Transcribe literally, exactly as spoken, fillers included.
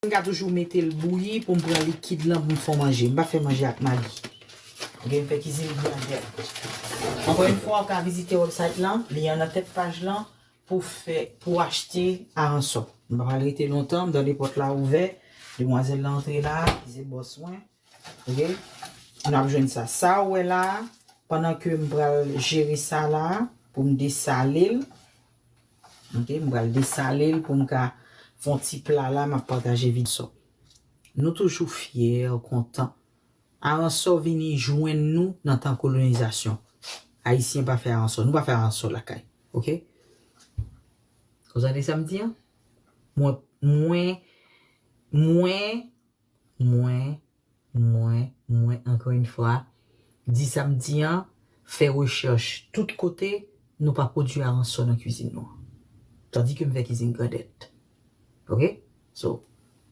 M ka toujou mete l bouyi pou m pran likid lan pou m fè manje. M pa fè manje ak magi. Ok, m fè kizin grandèt. Ankò yon fwa, ou ka vizite website lan, li an nan tèt paj lan pou fè, pou achte aransò. M pa pral rete lontan, m tande pòt la ouvè, demwazèl la antre la, ki se bòs mwen. Ok? Nou ap jwenn sa. Sa ou wè la, pandan ke m pral jere sa la, pou m desale l. Ok, m pral desale l pou m ka fè yon ti pla la, m ap pataje vid so. Nou toujou fyè, kontan. Aransò vini jwenn nou nan tan kolonizasyon. Ayisyen pa fè aransò, nou pa fè aransò lakay. Ok? Ou tande sa m di an? Mwen, mwen, mwen, mwen, mwen, mwen, ankò yon fwa, di sa m di an, fè rechèch tout kote, nou pa pwodui aransò nan kwizin nou. Tandi ke m fè kizin grandèt. Ok? So,